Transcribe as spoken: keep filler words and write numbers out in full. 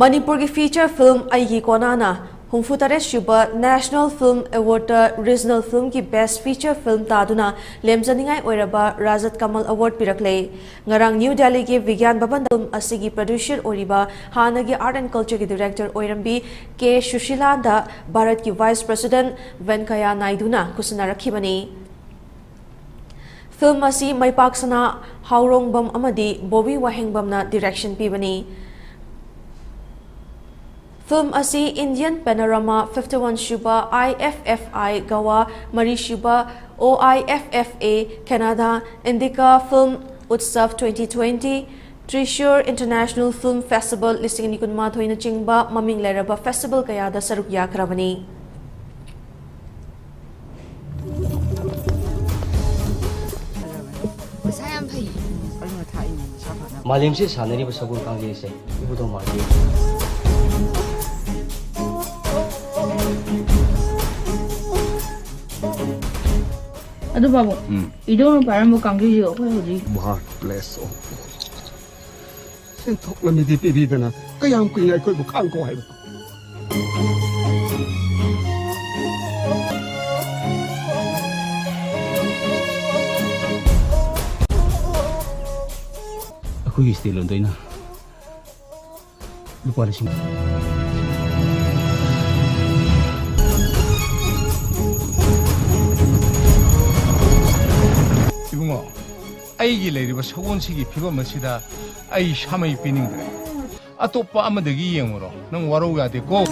ꯃꯅꯤꯄꯨꯔꯒꯤ feature film ꯑꯩꯒꯤ ꯀꯣꯅꯥꯅ ꯍꯨꯝꯐꯨꯇꯔꯦꯠ ꯁꯨꯕ National Film Awardꯇ regional filmꯒꯤ best feature film ꯇꯥꯗꯨꯅ ꯂꯦꯝꯖꯅꯤꯡꯉꯥꯏ ꯑꯣꯏꯔꯕ ꯔꯥꯖꯠ ꯀꯃꯜ award ꯄꯤꯔꯛꯂꯦ꯫ ꯉꯔꯥꯡ ꯅ꯭ꯌꯨ ꯗꯦꯜꯂꯤꯒꯤ ꯕꯤꯒ꯭ꯌꯥꯟ ꯚꯕꯟꯗ film ꯑꯁꯤꯒꯤ producer ꯑꯣꯏꯔꯤꯕ ꯍꯥꯟꯅꯒꯤ Art and Cultureꯒꯤ director ꯑꯣꯏꯔꯝꯕꯤ ꯀꯦ ꯁꯨꯁꯤꯂꯥꯟꯗ ꯚꯥꯔꯠꯀꯤ vice president ꯚꯦꯟꯀꯌꯥ ꯅꯥꯏꯗꯨꯅ ꯈꯨꯠꯁꯤꯟꯅꯔꯛꯈꯤꯕꯅꯤ꯫ Film ꯑꯁꯤ ꯃꯩꯄꯥꯛ ꯁꯅꯥ ꯍꯥꯎꯔꯣꯡꯕꯝ ꯑꯃꯗꯤ ꯕꯣꯕꯤ ꯋꯥꯍꯦꯡꯕꯝꯅ direction ꯄꯤꯕꯅꯤ꯫ Film ꯑꯁꯤ Indian Panorama ꯐꯤꯐꯇꯤ ꯋꯥꯟ ꯁꯨꯕ I F F I Goa, ꯃꯔꯤ ꯁꯨꯕ O I F F A Canada, Indica Film Utsav twenty twenty, Thrissur International Film Festival ꯂꯤꯁꯤꯡ ꯑꯅꯤ ꯀꯨꯟꯃꯥꯊꯣꯏꯅꯆꯤꯡꯕ ꯃꯃꯤꯡ ꯂꯩꯔꯕ festival ꯀꯌꯥꯗ ꯁꯔꯨꯛ ꯌꯥꯈ꯭ꯔꯕꯅꯤ꯫ ꯃꯁꯥ ꯌꯥꯝ ꯐꯩꯌꯦ꯫ ꯃꯥꯂꯦꯝꯁꯤ ꯁꯥꯟꯅꯔꯤꯕ ꯁꯒꯣꯜ ꯀꯥꯡꯖꯩꯁꯦ ꯏꯕꯨꯙꯧ ꯃꯥꯜꯂꯤ꯫ ꯑꯗꯨ ꯄꯥꯕꯨꯡ, ꯎꯝ꯫ ꯏꯙꯧꯅ ꯄꯥꯏꯔꯝꯕ ꯀꯥꯡꯖꯩꯁꯤꯒ ꯑꯩꯈꯣꯏ ꯍꯧꯖꯤꯛ Birthplace of ꯁꯦꯟꯊꯣꯛ ꯂꯝꯕꯤꯗꯤ ꯄꯤꯕꯤꯗꯅ ꯀꯌꯥꯝ ꯀꯨꯏꯅ ꯑꯩꯈꯣꯏꯕꯨ ꯈꯥꯡꯈꯣ ꯍꯥꯏꯕ? ꯑꯩꯈꯣꯏꯒꯤ state ꯂꯣꯟꯗ ꯑꯩꯅ ꯂꯨꯄꯥ ꯂꯤꯁꯤꯡ꯫ ꯏꯕꯨꯡꯉꯣ, ꯑꯩꯒꯤ ꯂꯩꯔꯤꯕ ꯁꯒꯣꯜꯁꯤꯒꯤ ꯐꯤꯕꯝ ꯑꯁꯤꯗ ꯑꯩ ꯁꯥꯃꯩ ꯄꯤꯅꯤꯡꯗ꯭ꯔꯦ꯫ ꯑꯇꯣꯞꯄ ꯑꯃꯗꯒꯤ ꯌꯦꯡꯉꯨꯔꯣ, ꯅꯪ ꯋꯥꯔꯧ ꯌꯥꯗꯦꯀꯣ꯫